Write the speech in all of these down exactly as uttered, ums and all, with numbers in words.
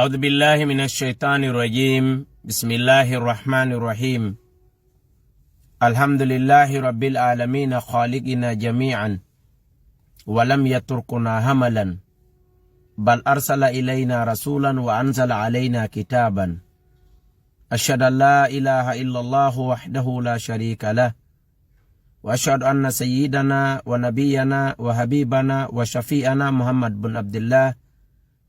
أعوذ بالله من الشيطان الرجيم. بسم الله الرحمن الرحيم. الحمد لله رب العالمين، خالقنا جميعا، ولم يتركنا هملا، بل أرسل إلينا رسولا وأنزل علينا كتابا. أشهد أن لا إله إلا الله وحده لا شريك له، وأشهد أن سيدنا ونبينا وحبيبنا وشفيعنا محمد بن عبد الله،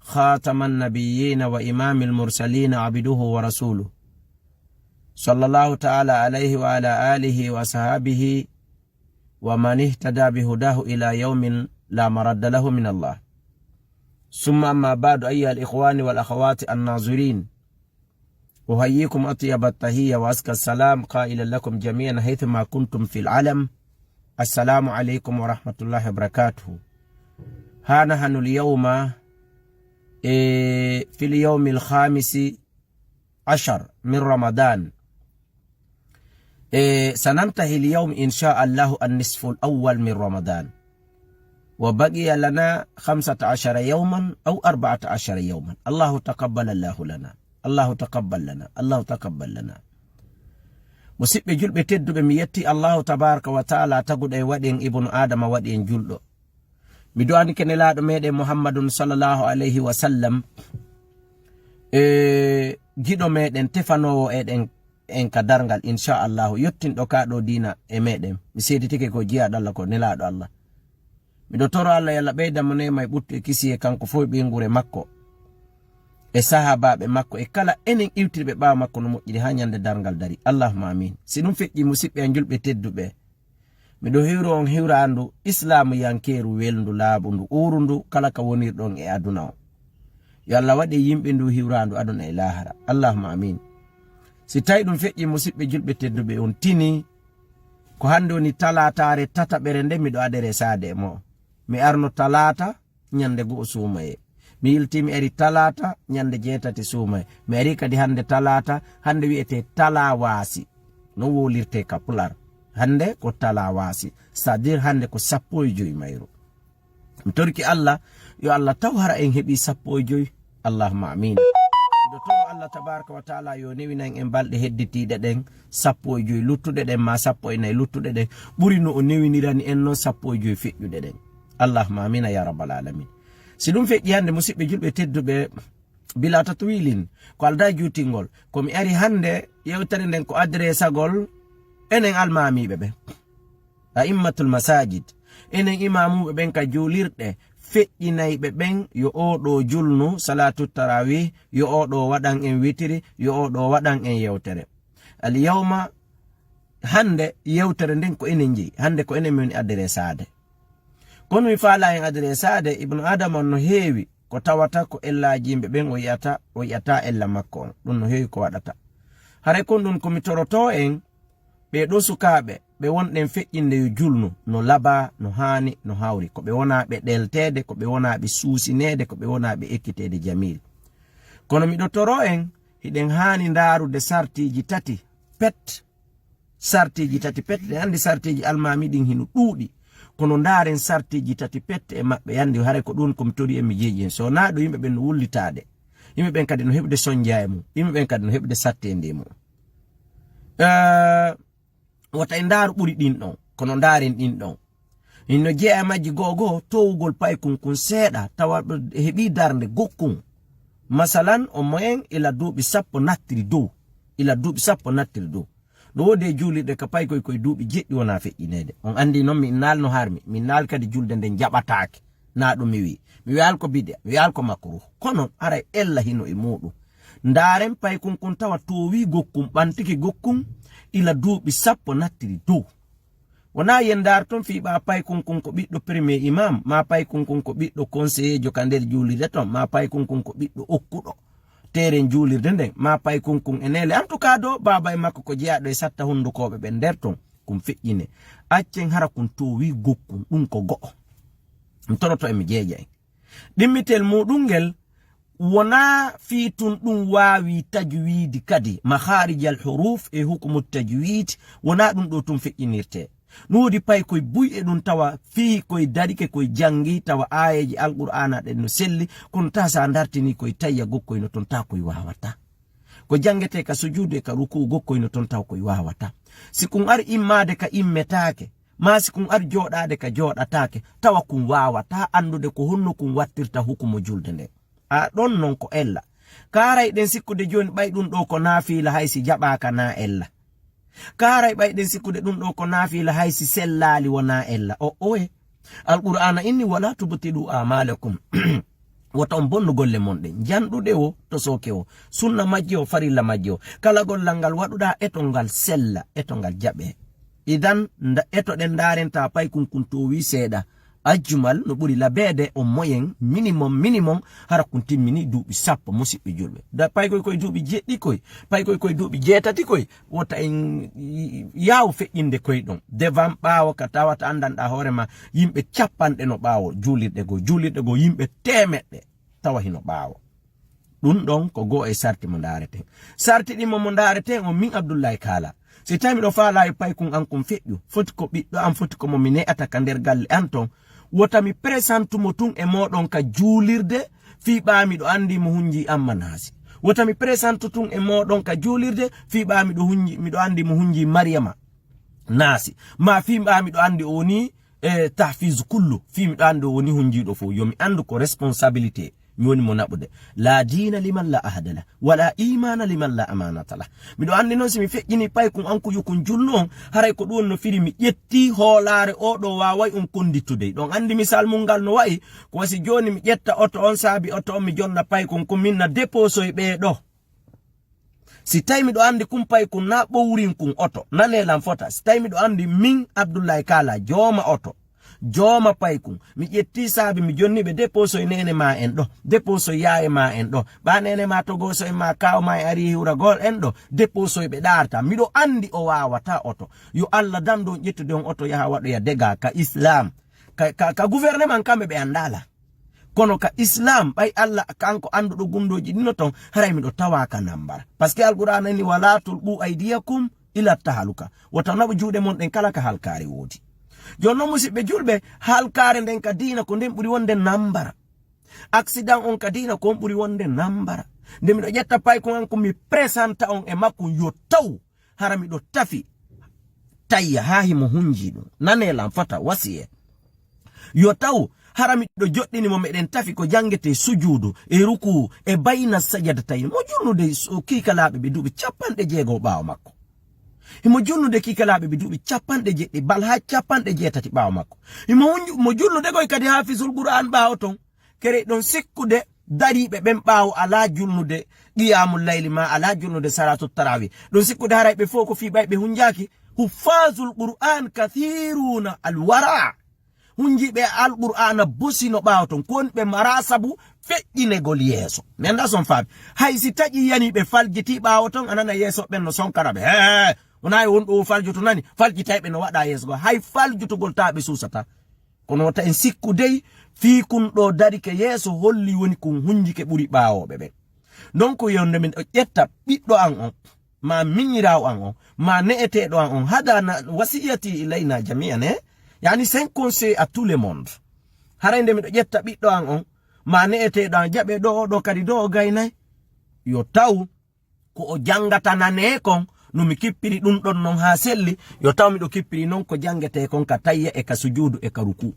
خاتم النبيين وإمام المرسلين، عبده ورسوله، صلى الله تعالى عليه وعلى آله وأصحابه ومن اهتدى بهداه إلى يوم لا مرد له من الله. ثم أما بعد، أيها الإخوان والأخوات الناظرين، أحييكم أطيب التحية وأزكى السلام قائلا لكم جميعا حيثما كنتم في العالم: السلام عليكم ورحمة الله وبركاته. ها نحن اليوم، إيه، في اليوم الخامس عشر من رمضان. إيه، سننتهي اليوم إن شاء الله النصف الأول من رمضان، وبقي لنا خمسة عشر يوما أو أربعة عشر يوما. الله تقبل الله لنا، الله تقبل لنا، الله تقبل لنا. Musidɓe julɓe tedduɓe, mi yetti Allahu tabaraka wa taala taguɗo e waɗi en ibnu Adama, waɗi en julɗo. Mi du'anike Nelaaɗo meɗen Muhammadun sallallahu alayhi wa sallam, e giɗo meɗen, tefanoowo eɗen, en ka darngal, inchallahu, yottinɗo ka ɗo diina e meɗen. Mi seeditike ko jiyaaɗo Allah, ko Nelaaɗo Allah. Miɗo toro Allah yo Allah ɓeyda mo neema e ɓuttu e kisiyee, kanko fof e ɓeynguure makko, e sahaabaaɓe makko, e kala enen iwtirɓe ɓaawo makko no moƴƴiri haa ñande darngal dari. Allahumma amin. Si ɗum feƴƴi, musidɓe am julɓe tedduɓe, miɗo hiwro on hiwraandu islaamuyankeeru welndu, laaɓundu, uurundu, kala ka wonirɗon e aduna o. Yo Allah waɗe yimɓe ndu hiwraandu aduna e laahara. Allahumma amin. Si tawi ɗum feƴƴi, musidɓe julɓe tedduɓe, on tini ko hannde woni talaataare tataɓere nde miɗo aderesaade e mo. Mi arno talaata ñande go'o suumayee. Mi yiltii, mi ari talaata ñande jeetati suumayee. Mi ari kadi hannde talaata, hannde wi'etee talawaasi. Non wowlirtee ka pular. Hannde ko talawaasi. C'est-à-dire hannde ko sappo e joy mayru. Mi torki Allah, yo Allah taw hara en heɓii sappo e joy. Allahumma amin. Miɗo toro Allah tabaraka wa taala yo newinan en balɗe hedditiiɗe ɗen, sappo e joy luttuɗe ɗen, ma sappo e nayi luttuɗe ɗen, ɓuri no o newinirani en non sappo e joy feƴƴuɗe ɗen. Allahumma amina ya rabbal alamin. Si ɗum feƴƴi hannde, musidɓe julɓe tedduɓe, bila tatwilin, ko aldaa juutingol, ko mi ari hannde, yewtere nden ko adresagol enen almaamiiɓe ɓen, a'immatul masajid, enen imaamuuɓe ɓen ka juulirɗe, feƴƴinayɓe ɓen yo oo ɗoo julnu salatu tarawih, yo oo ɗoo waɗan en witiri, yo oo ɗoo waɗan en yewtere. Al yawma, hannde yewtere nden ko enen jeyi, hannde ko enen min adresaade. Kono mi faalaa en adresaade, Ibnu Adama on no heewi ko tawata ko ellaaji yimɓe ɓen o yi'ata, o yi'ata ella makko on. Ɗum no heewi ko waɗata. Haray kon ɗum ko mi torotoo en, ɓee ɗoo sukaaɓe, ɓe wonɗen feƴƴinde yo julnu, no labaa, no haani, no hawri. Ko ɓe wonaa ɓe ɗelteede, ko ɓe wonaa ɓe suusineede, ko ɓe wonaa ɓe ekkiteede jamil. Kono miɗo toroo en, hiɗen haani ndaarude sartiiji tati pet. Sartiiji tati pet, ɗen anndi sartiiji almaami ɗin hino ɗuuɗi. Kono ndaaren sartiiji tati pet e maɓɓe, anndi haray ko ɗum ko mi torii en, mi jeeƴi en. So naa ɗum, yimɓe ɓen no wullitaade. Yimɓe ɓen kadi no heɓude sonja e mum. Yimɓe ɓen kadi no heɓude satteendi e mum. Eh, wota en ndaaru ɓuri ɗin ɗon, kono ndaaren ɗin ɗon. Hino jeyaa e majji go'o go'o, towugol paykun kun seeɗa, tawa ɗo heɓii darnde gokkun. Masalan, o moyen ila duuɓi sappo nattiri dow. Ila duuɓi sappo nattiri dow. No woodi e juulirɗe ka paykoy koye duuɓi jeɗɗi wonaa feƴƴineede. On anndi non, mi innaali no harmi, mi innaali kadi julde nden jaɓataake. Naa ɗum mi wi'i. Mi wi'aali ko bid'a, mi wi'aali ko makruh. Kono haray ella hino e muuɗum. Ndaaren paykun kun tawa toowii gokkun, ɓantike gokkun ila duuɓi sappo nattiri dow. Wonaa yen ndaar ton fii ɓaa paykun kun ko ɓiɗɗo premier imam, maa paykun kun ko ɓiɗɗo conseiller jo ka nder juulirde ton, maa paykun kun ko ɓiɗɗo okkuɗo teeren juulirde nden, maa paykun kun e neele. En tout cas, do baaba e makko ko jeyaaɗo e satta hunndukooɓe ɓen nder ton, kun feƴƴine. Accen hara kun toowii gokkun, ɗum ko go'o. Mi toroto e mi jeeƴa en. Ɗimmitel muuɗum ngel, wonaa fii tun ɗum waawi tajwiidi kadi, makharijal huruf e hukumu tajwiid, wonaa ɗum ɗoo tun feƴƴinirtee. No woodi paykoy buy e ɗum tawa fii koy darike koy janngi tawa aayeeji Alqur'aana ɗen no selli, kono taa so a dartinii koy tayya gokkoy no ton taa koy waawata. Ko janngetee ka sujuudu e ka rukuu gokkoy no ton tawa koy waawata. Si kun ar immaade ka immetaake, maa si kun ar jooɗaade ka jooɗataake, tawa kun waawata anndude ko honno kun wattirta hukumo julde nden. A ɗon non ko ella. Kaaray ɗen sikkude jooni ɓay ɗum ɗoo ko naafiila hay si jaɓaaka naa ella. Kaaray ɓay ɗen sikkude ɗum ɗoo ko naafiila hay si sellaali wonaa ella. O oye. Alqur'aana inni wala tubtilu amalakum. Wota on bonnu golle mon ɗen. Janɗuɗe o, to sooke o. Sunna majje o, farilla majje o. Kala gollal ngal waɗuɗaa etol ngal sella, etol ngal jaɓe. Idan, nda-, eto ɗen ndaarenta paykun kun toowi seeɗa. Ajjumal no ɓuri labeede o moyen minimum, minimum, hara kun timmini duuɓi sappo, musiɓɓe julɓe. Da paykoy koye duuɓi jeɗɗi koye, paykoy koye duuɓi jeetati koye, wota en y-, y-, yaaw feƴƴinde koye ɗon. Devant ɓaawo ka tawata anndanɗaa hoore ma, yimɓe cappanɗe no ɓaawo juulirɗe goo, juulirɗe goo yimɓe teemeɗɗe tawa hino ɓaawo. Ɗum ɗon ko goo e sarti mo ndaareten. Sarti ɗin mo mo ndaareten on min Abdullahi Kaala. Si tawi miɗo faalaayi paykun an kun feƴƴu, foti ko ɓiɗɗo an, foti ko mo mi ne'ata ka nder galle an ton. Wota mi présentu mo tun e mooɗon ka juulirde, fii ɓaa miɗo anndi mo hunji Amma Naasi. Wota mi présentu tun e mooɗon ka juulirde, fii ɓaa miɗo hunji, miɗo anndi mo hunji Mariyama Naasi. Maa fii ɓaa miɗo anndi o woni e tahfiz kullu, fii miɗo anndi o woni hunjiiɗo fof. Yo mi anndu ko responsabilité. Mi woni mo naɓude. La diina liman la ahada la, wala imaana liman la amaanata la. Miɗo anndi noon si mi feƴƴini paykun an ko yukun julnu on, haray ko ɗum no firi mi ƴetti hoolaare o ɗo waaway on konndittude. Ɗon anndi misal mun ngal no wa'i, ko wasi jooni mi ƴetta oto on saabi oto on mi jonna paykun kun min na déposoy ɓee ɗo. Si tawi miɗo anndi kun paykun na ɓowrin kun oto, nanee lan fota. Si tawi miɗo anndi min Abdullahi Kaala jooma oto, jooma paykun, mi ƴetti saabi mi jonni ɓe déposoy neene ma en ɗo, déposoy yaaye ma en ɗo, ɓaa neene ma togoso en ma kaaw ma e ari hiwragol en ɗo, déposoy ɓe ɗaarta. Miɗo anndi o waawata oto. Yo Allah dandu on ƴettude on oto yaha waɗoya dega ka Islam. Ka, ka, ka gouvernement kamɓe ɓe anndaala. Kono ka Islam, ɓay Allah kanko annduɗo gundooji ɗino ton, haray miɗo tawa ka nambara. Parce que Alqur'aana inni, "Wala tulqu aydiyakum ila tahaluka." Wota naɓu juuɗe mon ɗen kala ka halkaare woodi. Jooni non, musiɓɓe julɓe, halkaare nden ka diina ko nden ɓuri wonde nambara. Accident on ka diina ko on ɓuri wonde nambara. Nde miɗo ƴetta paykun an ko mi présenta on e makkun yo taw hara miɗo tafi tayya haa himo hunji ɗum. Nanee lan fota wasiye. Yo taw hara miɗo joɗɗini mo meɗen tafi ko janngetee sujuudu e rukuu e bayna sajadatayni. Mo julnude so kiikalaaɓe ɓe duuɓi capanɗe jeego ɓaawo makko. Himo julnude kiikalaaɓe ɓe duuɓi capanɗe jeɗɗi bal haa capanɗe jeetati ɓaawo makko. Himo hunju-, mo julnude koy kadi haafisul Qur'aan ɓaawo ton. Kere ɗon sikkude dariiɓe ɓen ɓaawo alaa julnude qiyamul layli ma alaa julnude salatu tarawih. Ɗon sikkude haray ɓe fof ko fii ɓay ɓe hunjaaki. Huffazul Qur'an kathiruna al wara. Hunjiiɓe Alqur'aana bosino ɓaawo ton, ko woni ɓe mara sabu feƴƴinegol yeeso. Mi anndaa son faabi. Hay si taƴi yani ɓe faljitii ɓaawo ton, a nana yeeso ɓen no sonkara ɓe. Hee, wonaa e won ɗo faljoto nani, faljitay ɓe no waɗa yeeso go. Hay faljotogol taa ɓe suusata. Kono wota en sikku dey, fii kun ɗo darike yeeso holli woni kun hunjike ɓuri ɓaawooɓe ɓen. Donc, yonde min ɗo ƴetta ɓiɗɗo an on, ma miñiraawo an on, ma ne'eteeɗo an on, hada na wasiyati ilayna jami'an, eh? Yani, c'est un conseil à tout le monde. Haray nde miɗo ƴetta ɓiɗɗo an on, ma ne'eteeɗo an, jaɓe ɗo, ɗo kadi ɗo o gaynay. Yo taw ko o janngata nanee kon, no mi kippiri ɗum ɗon non haa selli, yo taw miɗo kippiri non ko janngetee kon ka tayya e ka sujuudu e ka rukuu.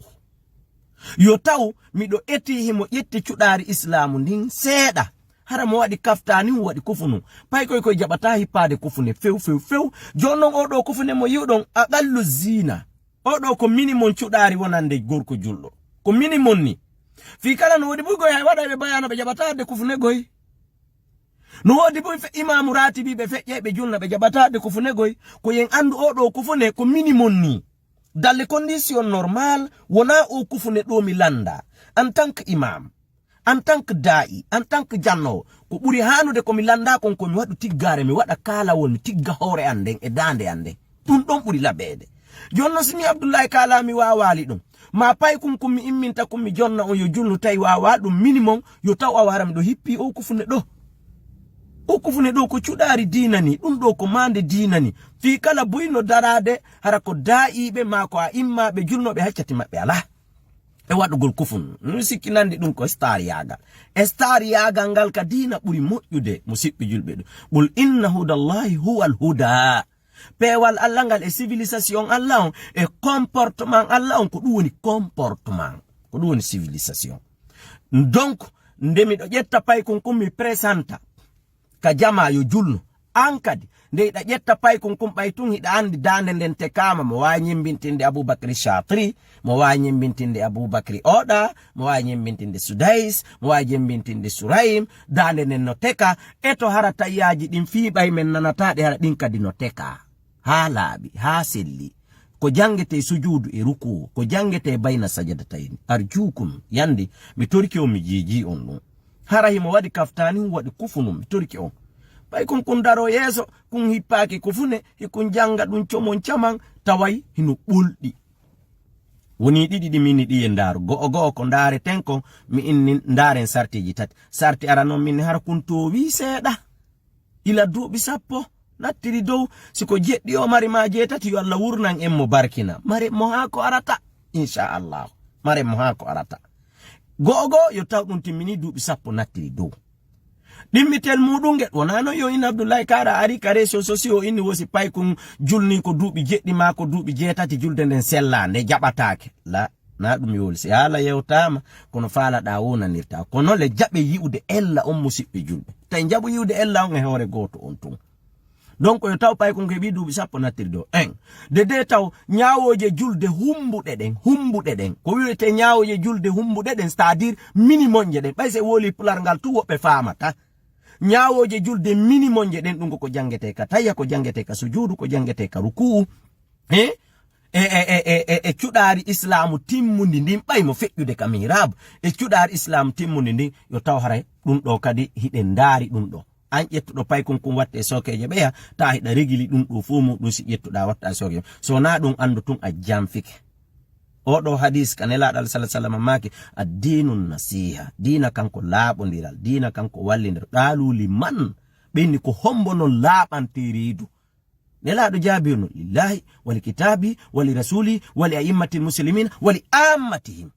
Yo taw miɗo etii himo ƴetti cuɗaari Islaamu ndin seeɗa. Hara mo waɗi kaftaani, mo waɗi kufunu. Pay koy koy jaɓataa hippaade kufune few, few, few. Jooni non oo ɗoo kufune mo yi'uɗon aqallu ziina. Oo ɗoo ko minimum cuɗaari wonande gorko julɗo. Ko minimum ni. Fii kala no woodi buy goy hay waɗayɓe bayaana ɓe jaɓataa de kufune goy. No woodi buy fe-, imaamu raatibi ɓe feƴƴay ɓe julna ɓe jaɓataa de kufune goy. Ko yen anndu oo ɗoo kufune ko minimum ni. Dans les conditions normales, wonaa oo kufune ɗoo mi lannda. En tant que imam, en tant que daa'i, en tant que jannoowo, ko ɓuri haanude ko mi lannda kon ko mi waɗu tiggaare, mi waɗa kaalawol, mi tigga hoore an nden e daande an nden. Ɗum ɗon ɓuri laɓeede. Jooni non si mi Abdullahi Kaala mi waawaali ɗum. Ma pay kun kun mi imminta kun mi jonna on yo julnu tawi waawaa ɗum minimum yo taw a wara miɗo hippi oo kufune ɗoo. O kufune ɗo ko cuɗaari diina ni, ɗum ɗo ko maande diina ni. Fii kala buyno daraade, hara ko daa'iiɓe maa ko a immaaɓe julnooɓe haccati maɓɓe alaa. E waɗugol kufun. Mi sikki nandi ɗum ko star yaagal. E star yaagal ngal ka diina ɓuri moƴƴude, mo siɓɓi julɓe ɗum. Qul inna hudallahi huwal huda. Peewal Allah ngal e civilisation Allah on, e comportement Allah on, ko ɗum woni comportement. Ko ɗum woni civilisation. Donc, nde miɗo ƴetta paykun kun mi présenta ka jama yo julno. An kadi, nde hiɗa ƴetta paykun kun ɓay tun hiɗa andi daande nden tekaama, mo waawi ñemmbintinde Abubakri Chatri, mo waawi ñemmbintinde Abubakri Oɗa, mo waawi ñemmbintinde Sudais, mo waawi ñemmbintinde Suraim, daande nden no teka, e to hara tayyaaji ɗin fii ɓay men nanataaɗi hara ɗin kadi no teka. Haa laaɓi, haa selli. Ko janngetee sujuudu e rukuu, ko janngetee bayna sajadatayni. Arjuukum, yandi, mi torki on, mi jiijii on ɗum. Hara himo waɗi kaftaani, himo waɗi kufunun, mi torki on. Ɓay kun kun daroo yeeso, kun hippaaki kufune, hikun jannga ɗum comon caman, taway hino ɓolɗi. Wonii ɗiɗi ɗi min yiɗi en ndaaru. Go'o go'o ko ndaareten kon, mi inni ndaaren sartiiji tati. Sarti arano min hara kun toowii seeɗa. Ila duuɓi sappo nattiri dow, si ko jeɗɗi o mari maa jeetati, yo Allah wurnan en mo barkina. Maren mo haa ko arata, inchallahu. Maren mo haa ko arata. Go'o go'o yo taw ɗum timmini duuɓi sappo nattiri dow. Ɗimmitel muɗum ngel, wonaa non yo in Abdullahi Kaara ari ka réseaux sociaux inni wosi paykun julni ko duuɓi jeɗɗi maa ko duuɓi jeetati julde nden sellaa, nde jaɓataake. La, na ɗum yowli. Si haala yewtaama, kono faalaɗaa woo nanirtaa. Kono le jaɓe yi'ude ella on musiɓɓe julɓe. Tawi njaɓu yi'ude ella on e hoore gooto on tun. Donc yo taw paykun ko heɓi duuɓi sappo nattiri dow. En. De de taw ñaawooje julde humbuɗe ɗen, humbuɗe ɗen. Ko wi'etee ñaawooje julde humbuɗe ɗen, c'est-à-dire minimum je ɗen. Ɓay se woli pular ngal tu woɓɓe faamata. Ñaawooje julde minimum je ɗen ɗum ko ko janngetee ka tayya, ko janngetee ka sujuudu, ko janngetee ka rukuu. Eh? E, e, e, e, e, e cuɗaari islaamu timmundi ndin ɓay mo feƴƴude ka mihrab. E cuɗaari islaamu timmundi ndin yo taw haray ɗum ɗo kadi hiɗen ndaari ɗum ɗo. An ƴettuɗo paykun kun watte e sookeeje ɓeya, ta hiɗa regili ɗum ɗo fof muɗum si ƴettuɗa watta e sookeeje. So na ɗum anndu tun a janfike. Oɗo hadis ka Nelaaɗo Allah sallallahu alaihi wasallam maaki, "Ad-dinu nasiha." Diina kanko laaɓondiral, diina kanko wallindiral. Qaalu liman, ɓe inni ko hombo non laaɓante reedu? Nelaaɗo jaabi on, "Lillahi, wa li kitaabi, wa li rasuli, wa li a'immatil muslimina, wa li ammatihim."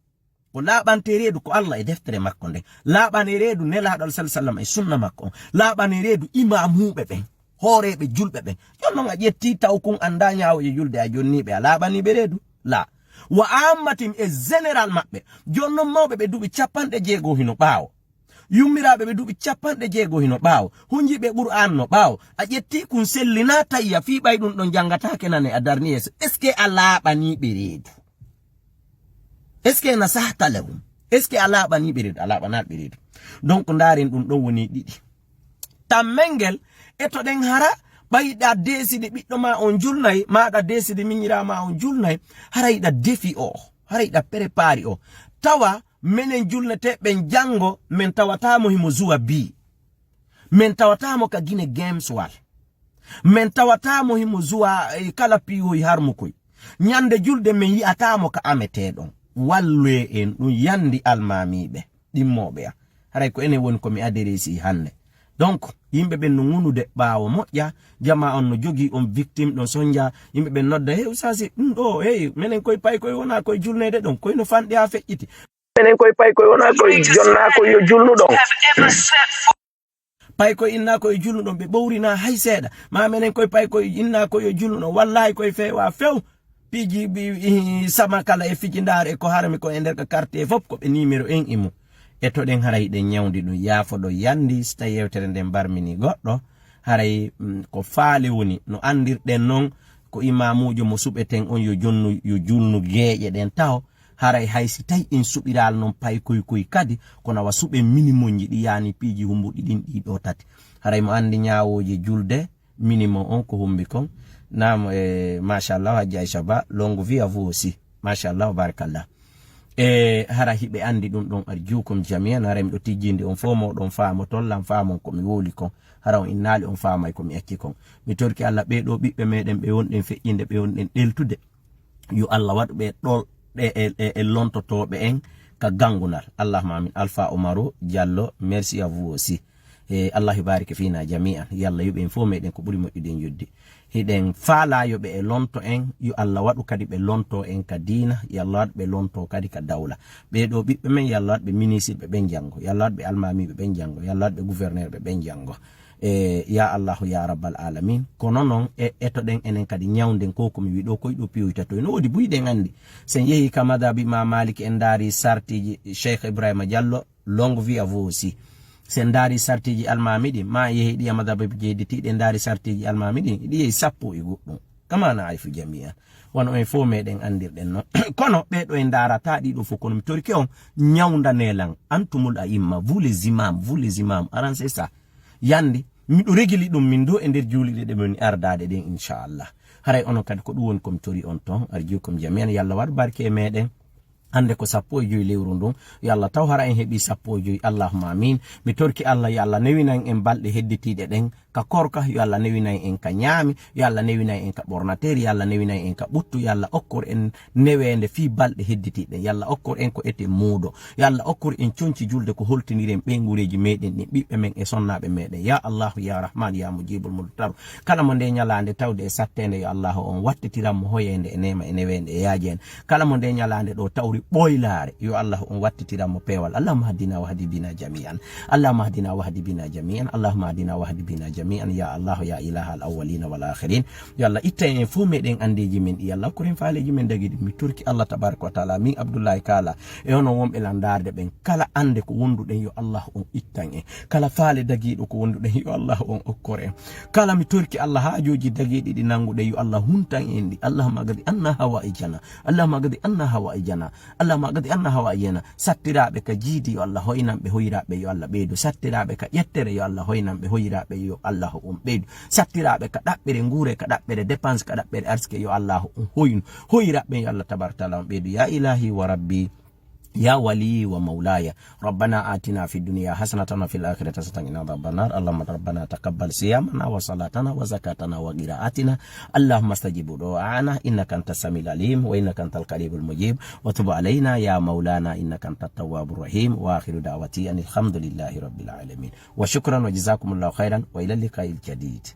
Ko laaɓante reedu ko Allah e deftere makko nden. Laaɓane reedu Nelaaɗo Allah sallallahu alaihi wasallam e sunna makko on. Laaɓane reedu imaamuuɓe ɓen, hooreeɓe julɓe ɓen. Jon non a ƴetti taw kun annda ñaawoje julde a jonniiɓe a laaɓaniiɓe reedu? La. Wa ammatihim e général maɓɓe. Jon non mawɓe ɓe duuɓi capanɗe jeego hino ɓaawo. Yummiraaɓe ɓe duuɓi capanɗe jeego hino ɓaawo. Hunjiiɓe Qur'aan no ɓaawo. A ƴetti kun sellina tayya fii ɓay ɗum ɗon janngataake nane a darni yeeso. Est-ce que a laaɓaniiɓe reedu? Est-ce que nasahta lahum? Est-ce que a laaɓaniiɓe reedu? A laaɓanaaɓe reedu. Donc ndaaren ɗum ɗon woni ɗiɗi. Tammel ngel, e to ɗen hara, ɓay ɗa deesidi ɓiɗɗo ma on julnay, ma ɗa deesidi miñiraa ma on julnay, haray ɗa defi o, haray ɗa prépari o. Tawa menen julneteeɓe ɓen janngo, men tawataamo himo zuwa bii. Men tawataamo ka Gine Games wal. Men tawataamo himo zuwa, eh, kala piihoy harmukoy. Ñande julde men yi'ataamo ka ameteeɗon. Wallee en ɗum yandi almaamiiɓe, ɗimmooɓe ya. Haray ko enen woni ko mi aderesi hannde. Donc, yimɓe ɓen no ŋunude ɓaawo moƴƴa, jamaa on no jogii on victime ɗon sonja, yimɓe ɓen nodda, "Hey, Oustaz, ɗum ɗo, hey, menen koye pay koye wonaa koye julneede ɗon, koye no fanɗi haa feƴƴiti." Menen koye pay koye wonaa koye jonnaa koye yo julnu ɗon. Pay koye innaa koye julnu ɗon, ɓe ɓowrinaa hay seeɗa. Ma menen koye pay koye innaa koye yo julnu ɗon, wallaahi koye feewaa few. Piiji ɓi, i, sama kala e fijindaare e ko harmi ko e nder ka quartier fof ko ɓe numéro en imo. E to ɗen haray ɗen ñawndi ɗum, yaafoɗo yandi, si tawi yewtere nden barmini goɗɗo, haray, mm, ko faale woni, no anndirɗen non, ko imaamuujo mo suɓeten on yo jonnu, yo julnu geeƴe ɗen taho, haray hay si tawi en suɓiraali non pay koy koy kadi, kono awa suɓen minimonji ɗi yaani piiji humbuɗi ɗin ɗi ɗo tati. Haray mo anndi ñaawooje julde, minimum on ko humbi kon. Naam, eh, machallah, Hajji Aisha Ba, longue vie à vous aussi. Machallah, barakallah. E hara hiɓe anndi ɗum ɗon, arjuukum jamian, hara miɗo tijjindi on fof, moɗon faamo tollan faamon ko mi wowli kon. Hara on innaali on faamay ko mi acci kon. Mi torki Allah ɓee ɗoo ɓiɓɓe meɗen ɓe wonɗen feƴƴinde, ɓe wonɗen ɗeltude. Yo Allah waɗu ɓe ɗol, ɗe, e, e, e lontotooɓe en ka ganngunal. Allahumma amin. Alpha Omaru Diallo, merci à vous aussi. E Allah yubariki fina jami'an. Yo Allah yoɓ en fof meɗen ko ɓuri moƴƴude en yoddi. Hiɗen faalaa yo ɓe e lonto en, yo Allah waɗu kadi ɓe lonto en ka diina, yo Allah waɗu ɓe lonto kadi ka dawla. Ɓee ɗoo ɓiɓɓe men, yo Allah waɗu ɓe ministirɓe ɓen janngo, yo Allah waɗu ɓe almaamiiɓe ɓen janngo, yo Allah waɗu ɓe gouverneur ɓe ɓen janngo. E, ya Allahu, ya Rabbal Alamin. Kono noon, e, etoɗen enen kadi ñawnden ko ko mi wiɗo koy ɗo piyoyta toy. No woodi buy ɗen anndi. Sen yehi ka madhabi Imam Malik, en ndaari sartiji Cheikh Ibrahima Diallo, longue vie à vous aussi. Sen ndaari sartiji almaami ɗin, ma yehi ɗi a madhabi jeyditiɗi, en ndaari sartiji almaami ɗin, ɗi yehi sappo e goɗɗum. Kama na arifu jami'an. Wano en fof meɗen anndirɗen noon. Kono ɓee ɗo en ndaarata ɗi ɗo fof, kono mi torike on, ñawndanee lan. Antumul a'imma, vous les imams, vous les imams. Aran c'est ça. Yandi, miɗo regili ɗum min do e nder juuliɗe ɗe min ardaade ɗen, inchallah. Haray onon kadi ko ɗum woni ko mi tori on toon, arjukum jami'an, yo Allah waɗ barke e meɗen. Hannde ko sappo e joy lewru ndun, yo Allah taw hara en heɓi sappo e joy, allahumma amin. Mi torki Allah, yo Allah newinan en balɗe hedditiiɗe ɗen ka korka, yo Allah newinan en ka ñaami, yo Allah newinan en ka ɓornateeri, yo Allah newinan en ka ɓuttu, yo Allah okkor en neweende fii balɗe hedditiiɗe, yo Allah okkor en ko eten muudo, yo Allah okkor en conci julde ko holtiniren ɓeynguureeji meɗen ɗin, ɓiɓɓe men e sonnaaɓe meɗen. Ya Allahu, ya Rahman, ya Mujibul Mudtaru. Kala mo nde ñalaande tawde e satteende, yo Allahu on wattitiran mo hoyeende e neema e neweende e yaajeende. Kala mo nde ñalaande ɗo tawri ɓoylaare, yo Allahu on wattitiran mo peewal. Allahumma hadina wa hadi bina jami'an. Allahumma hadina wa hadi bina jami'an. Allahumma hadina wa hadi bina jami'an. Ya Allahu, ya ilaha al awwalina wal akhirin. Yo Allah itta en fof meɗen andeeji men ɗi. Yo Allah okkor en faaleeji men dagiiɗi. Mi torki Allah tabaraka wa taala, min Abdullahi Kaala e onon wonɓe lan ndaarde ɓen. Kala annde ko wonduɗen, yo Allah on ittan en. Kala faale dagiiɗo ko wonduɗen, yo Allah on okkor en. Kala mi torki Allah haajooji dagiiɗi ɗi nannguɗen, yo Allah huntan en ɗi. Allahumma qdi anna hawaijana. Allahumma qdi anna hawaijana. Allahumma qdi anna hawaijana. Sattiraaɓe ka jiidi, yo Allah hoynan ɓe, hoyiraɓe, yo Allah ɓeydu. Sattiraaɓe ka ƴettere, yo Allah hoynan ɓe, hoyiraɓe, yo Allah on ɓeydu. Sattiraaɓe ka ɗaɓɓere nguure, ka ɗaɓɓere dépense, ka ɗaɓɓere arsike, yo Allah on hoynu. Hoyiraɓe, yo Allah tabaraka taala on ɓeydu. Ya ilahi wa rabbi, ya wali wa maulaya. ربنا آتنا في الدنيا حسنة وفي الآخرة حسنة وقنا عذاب النار. اللهم ربنا تقبل صيامنا وصلاتنا وزكاتنا وقراءتنا. اللهم استجب دعاءنا إنك أنت السميع العليم وإنك أنت القريب المجيب. وتب علينا يا مولانا إنك أنت التواب الرحيم. وآخر دعوتي أن الحمد لله رب العالمين. وشكرا وجزاكم الله خيرا وإلى اللقاء الجديد.